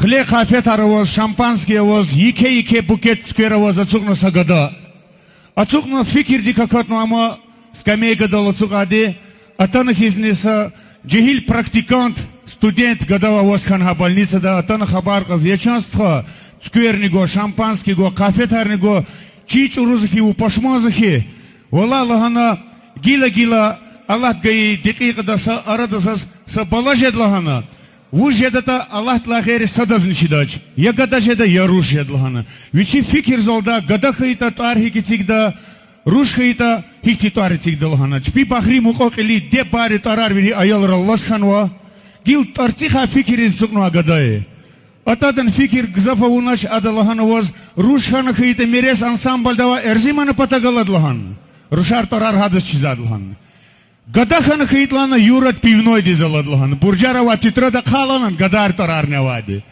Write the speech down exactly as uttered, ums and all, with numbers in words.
Хъиле къафетар аваз, шампанский аваз, еке-еке букет цуьквер аваз ацукьна са гада. Ацукьна, фикирдик акатна ам скамейкадал ацукьайди, атана хьизни са жегьил практикант, студент гада аваз хьана гьа больницада, атана хабар кьаз: я чан стха, цуькверни гва, шампанский гва, къафетарни гва, чи чӀуруза хьи, вун пашманза хьи. Валлагь, лагьана, гила-гила алат гайи декьикьада са арада заз са бала жеда лагьана. Вуж жедатӀа, Аллагьдилай гъейри садазни чидач. Я гада жеда, я руш жеда лагьана. Вичи фикирзавалда, гада хьайитӀа тӀвар гьикӀ эцигда, руш хьайитӀа гьихьтин тӀвар эцигда лагьана. Чпи бахри мукьва-кьили деб бари тӀварар вири аялрал алаз хьанва. Гила тӀварцихъай фикириз ацукьнавай гада я. АтӀадан фикир гзаф авунач, ада лагьана ваз: руш хьана хьайитӀа, Мерес ансамблда авай Эрзимана патав галад лагьана. Рушар тӀварар гьадаз чизвайди лагьана. Гада хьана хьайитӀа лагьана, Юрад пивнойдиз алад лагьана. Буржар авай тетрадь ахъая лагьана, гадайрин тӀварарни авайди.